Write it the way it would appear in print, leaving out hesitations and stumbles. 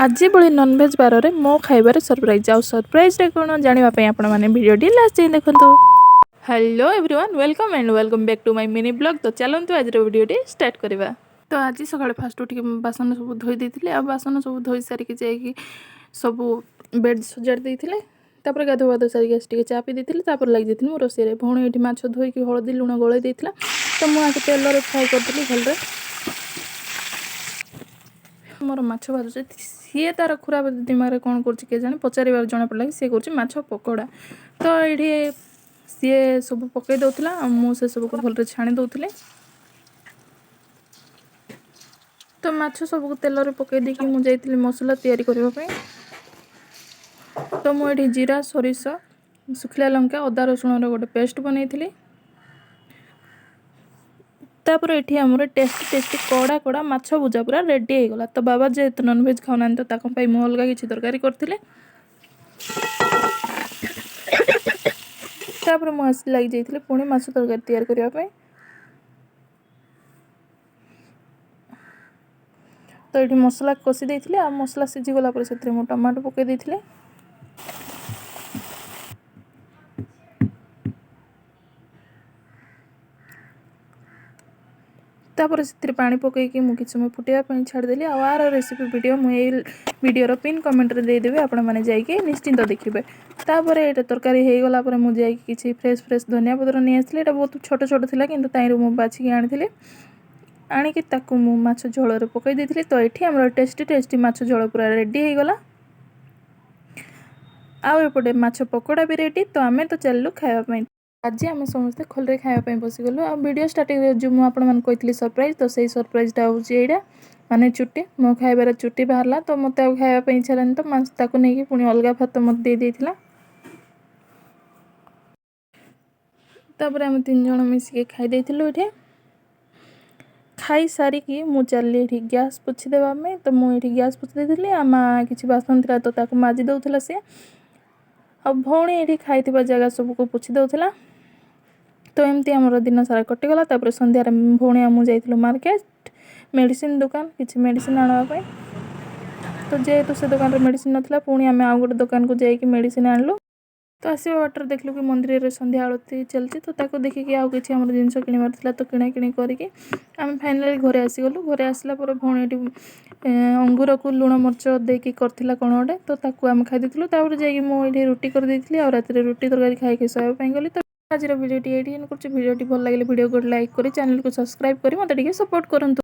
ଆଜି ଭଳି ନନଭେଜ୍ ବାରରେ ମୋ ଖାଇବାରେ ସରପ୍ରାଇଜ୍। ଆଉ ସରପ୍ରାଇଜ୍ଟା କ'ଣ ଜାଣିବା ପାଇଁ ଆପଣମାନେ ଭିଡ଼ିଓଟି ଲାଷ୍ଟ ଯାଏଁ ଦେଖନ୍ତୁ। Hello everyone, welcome and welcome back to my mini vlog। ତ ଚାଲନ୍ତୁ, ଆଜିର ଭିଡ଼ିଓଟି ଷ୍ଟାର୍ଟ କରିବା। ତ ଆଜି ସକାଳେ ଫାଷ୍ଟ ଉଠିକି ମୁଁ ବାସନ ସବୁ ଧୋଇ ଦେଇଥିଲି। ଆଉ ବାସନ ସବୁ ଧୋଇ ସାରିକି ଯାଇକି ସବୁ ବେଡ଼୍ ସଜାଡ଼ି ଦେଇଥିଲେ। ତାପରେ ଗାଧୁଆ ପାଧୁଆ ସାରିକି ଆସି ଟିକେ ଚା ପିଇ ଦେଇଥିଲି। ତାପରେ ଲାଗି ଯାଇଥିଲି ମୁଁ ରୋଷେଇରେ। ଭଉଣୀ ଏଇଠି ମାଛ ଧୋଇକି ହଳଦୀ ଲୁଣ ଗୋଳେଇ ଦେଇଥିଲା, ତ ମୁଁ ଆଗେ ତେଲରେ ଫ୍ରାଏ କରିଦେଲି ଭଲରେ। ମୋର ମାଛ ଭାଜୁଛି, ସିଏ ତାର ଖରାପ ଦିମାଗରେ କ'ଣ କରୁଛି କେଜାଣି, ପଚାରିବାର ଜଣାପଡ଼ିଲା କି ସିଏ କରୁଛି ମାଛ ପକୋଡ଼ା। ତ ଏଇଠି ସିଏ ସବୁ ପକାଇ ଦେଉଥିଲା ଆଉ ମୁଁ ସେସବୁକୁ ଭଲରେ ଛାଣି ଦେଉଥିଲି। ତ ମାଛ ସବୁକୁ ତେଲରେ ପକାଇ ଦେଇକି ମୁଁ ଯାଇଥିଲି ମସଲା ତିଆରି କରିବା ପାଇଁ। ତ ମୁଁ ଏଠି ଜିରା, ସୋରିଷ, ଶୁଖିଲା ଲଙ୍କା, ଅଦା ରସୁଣର ଗୋଟେ ପେଷ୍ଟ ବନେଇଥିଲି। ତାପରେ ଏଠି ଆମର ଟେଷ୍ଟି ଟେଷ୍ଟି କଡ଼ା କଡ଼ା ମାଛ ଭଜା ପୁରା ରେଡ଼ି ହେଇଗଲା। ତ ବାବା ଯେହେତୁ ନନଭେଜ୍ ଖାଉନାହାନ୍ତି, ତ ତାଙ୍କ ପାଇଁ ମୁଁ ଅଲଗା କିଛି ତରକାରୀ କରିଥିଲି। ତାପରେ ମୁଁ ଆସି ଲାଗି ଯାଇଥିଲି ପୁଣି ମାଛ ତରକାରୀ ତିଆରି କରିବା ପାଇଁ। ତ ଏଠି ମସଲା କଷି ଦେଇଥିଲି ଆଉ ମସଲା ସିଝିଗଲା ପରେ ସେଥିରେ ମୁଁ ଟମାଟୋ ପକାଇ ଦେଇଥିଲି। ତାପରେ ସେଥିରେ ପାଣି ପକାଇକି ମୁଁ କିଛି ସମୟ ଫୁଟିବା ପାଇଁ ଛାଡ଼ିଦେଲି। ଆଉ ଆର ରେସିପି ଭିଡ଼ିଓ ମୁଁ ଏଇ ଭିଡ଼ିଓର ପିନ୍ କମେଣ୍ଟରେ ଦେଇଦେବି, ଆପଣମାନେ ଯାଇକି ନିଶ୍ଚିନ୍ତ ଦେଖିବେ। ତାପରେ ଏଇଟା ତରକାରୀ ହେଇଗଲା ପରେ ମୁଁ ଯାଇକି କିଛି ଫ୍ରେଶ୍ ଫ୍ରେଶ୍ ଧନିଆ ପତ୍ର ନେଇ ଆସିଲି। ଏଇଟା ବହୁତ ଛୋଟ ଛୋଟ ଥିଲା, କିନ୍ତୁ ତାଇଁରୁ ମୁଁ ବାଛିକି ଆଣିଥିଲି। ଆଣିକି ତାକୁ ମୁଁ ମାଛ ଝୋଳରେ ପକାଇ ଦେଇଥିଲି। ତ ଏଠି ଆମର ଟେଷ୍ଟି ଟେଷ୍ଟି ମାଛ ଝୋଳ ପୁରା ରେଡ଼ି ହେଇଗଲା ଆଉ ଏପଟେ ମାଛ ପକୋଡ଼ା ବି ରେଡ଼ି। ତ ଆମେ ତ ଚାଲିଲୁ ଖାଇବା ପାଇଁ। ଆଜି ଆମେ ସମସ୍ତେ ଖୋଲରେ ଖାଇବା ପାଇଁ ବସିଗଲୁ। ଆଉ ଭିଡ଼ିଓ ଷ୍ଟାର୍ଟିଂରେ ଯେଉଁ ମୁଁ ଆପଣମାନଙ୍କୁ କହିଥିଲି ସରପ୍ରାଇଜ୍, ତ ସେଇ ସରପ୍ରାଇଜ୍ଟା ହେଉଛି ଏଇଟା, ମାନେ ଚୁଟି। ମୋ ଖାଇବାରେ ଚୁଟି ବାହାରିଲା, ତ ମୋତେ ଆଉ ଖାଇବା ପାଇଁ ଇଚ୍ଛା ହେଲାନି। ତ ତାକୁ ନେଇକି ପୁଣି ଅଲଗା ଭାତ ମୋତେ ଦେଇ ଦେଇଥିଲା। ତାପରେ ଆମେ ତିନି ଜଣ ମିଶିକି ଖାଇ ଦେଇଥିଲୁ। ଏଠି ଖାଇସାରିକି ମୁଁ ଚାଲିଲି ଏଠି ଗ୍ୟାସ୍ ପୋଛି ଦେବା ପାଇଁ। ତ ମୁଁ ଏଠି ଗ୍ୟାସ୍ ପୋଛି ଦେଇଥିଲି ଆଉ ମା କିଛି ବାସନ ଥିଲା, ତ ତାକୁ ମାଜି ଦେଉଥିଲା ସିଏ। ଆଉ ଭଉଣୀ ଏଠି ଖାଇଥିବା ଜାଗା ସବୁକୁ ପୋଛି ଦେଉଥିଲା। ତ ଏମିତି ଆମର ଦିନ ସାରା କଟିଗଲା। ତାପରେ ସନ୍ଧ୍ୟାରେ ଭଉଣୀ ଆଉ ମୁଁ ଯାଇଥିଲୁ ମାର୍କେଟ, ମେଡ଼ିସିନ ଦୋକାନ, କିଛି ମେଡ଼ିସିନ ଆଣିବା ପାଇଁ। ତ ଯେହେତୁ ସେ ଦୋକାନରେ ମେଡ଼ିସିନ ନଥିଲା, ପୁଣି ଆମେ ଆଉ ଗୋଟେ ଦୋକାନକୁ ଯାଇକି ମେଡ଼ିସିନ ଆଣିଲୁ। ତ ଆସିବା ବାଟରେ ଦେଖିଲୁ କି ମନ୍ଦିରରେ ସନ୍ଧ୍ୟା ଆଳତି ଚାଲିଛି। ତ ତାକୁ ଦେଖିକି ଆଉ କିଛି ଆମର ଜିନିଷ କିଣିବାର ଥିଲା, ତ କିଣାକିଣି କରିକି ଆମେ ଫାଇନାଲି ଘରେ ଆସିଗଲୁ। ଘରେ ଆସିଲା ପରେ ଭଉଣୀ ଏଠି ଅଙ୍ଗୁରକୁ ଲୁଣ ମରିଚ ଦେଇକି କରିଥିଲା କ'ଣ ଗୋଟେ, ତ ତାକୁ ଆମେ ଖାଇ ଦେଇଥିଲୁ। ତାପରେ ଯାଇକି ମୁଁ ଏଇଠି ରୁଟି କରିଦେଇଥିଲି ଆଉ ରାତିରେ ରୁଟି ତରକାରୀ ଖାଇକି ଶୋଇବା ପାଇଁ ଗଲି। ତ ଆଜିର ଭିଡ଼ିଓଟି ଏଇଠି ଏଣ୍ଡ କରୁଛି। ଭିଡ଼ିଓଟି ଭଲ ଲାଗିଲେ ଭିଡ଼ିଓ ଗୋଟେ ଲାଇକ୍ କରି, ଚ୍ୟାନେଲକୁ ସବସ୍କ୍ରାଇବ୍ କରି ମୋତେ ଟିକେ ସପୋର୍ଟ କରନ୍ତୁ।